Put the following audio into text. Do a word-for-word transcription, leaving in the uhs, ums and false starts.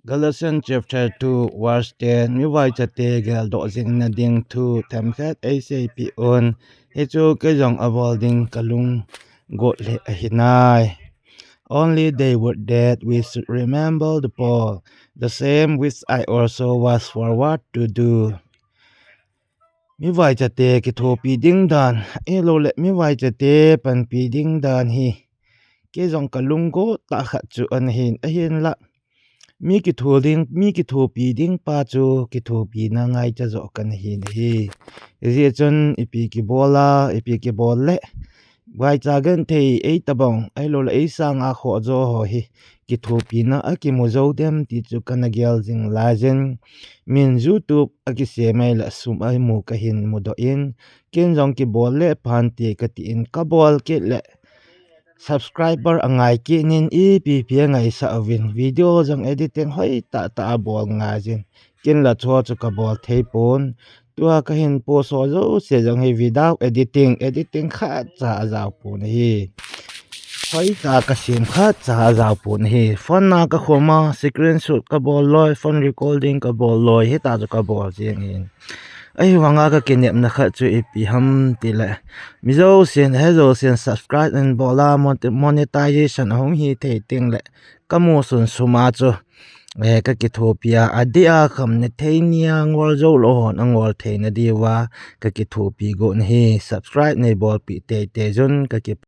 Galatians chapter two verse ten, mi vaichate geldoh jing nading thu themkhat eiseipeh un, hichu kei jong abol ding kalung got le ahinai. Only they would that we should remember the Paul, the same which I also was forward to do. Mi vaichate kithopi ding dan, ahilou le mi vaichate panpi ding dan hi kei jong kalung got tah khat chu ana hin, ahinla mi kitho ding, mi kithopi ding pa chu kithopina ngaicha joh kana hin ahi. Hijeh chun ipi kibol a, ipi kibol le vaicha genthei ei tabang, ahilou le ei sanga khoh jo ho hi kithopina akimu jou dem ti chu kana gel jing laiyin, min YouTube akisem mai le sum amu kahin mudoh in, ken jong kibol le phante katin, kabol kit le subscriber angai kit in, ipi ipi angaisah uvin, video jong editing hoitah tah abol ngai jin, ken la chu chu kabol thei pon. Tua kahin post ho jouse jong hi without editing, editing khatcha ajao pon ahi. Hoitah kasem khatcha ajao pon ahi. Phone a kakhum a, screenshot kabol loi, phone recording kabol loi, hita chu kabol jeng in. Ahivanga kakinepna khat chu ipi ham tile, mi jousen, he jousen subscribe nabol a, mon-, monetization ahung hithei tengle kamu sun sum a chu, eh, kakithopi a, adeh a kham nithei nia ngol jou lou hon angol theina diuva kakithopi got ahi. Subscribe neibolpeh teitei jun kaki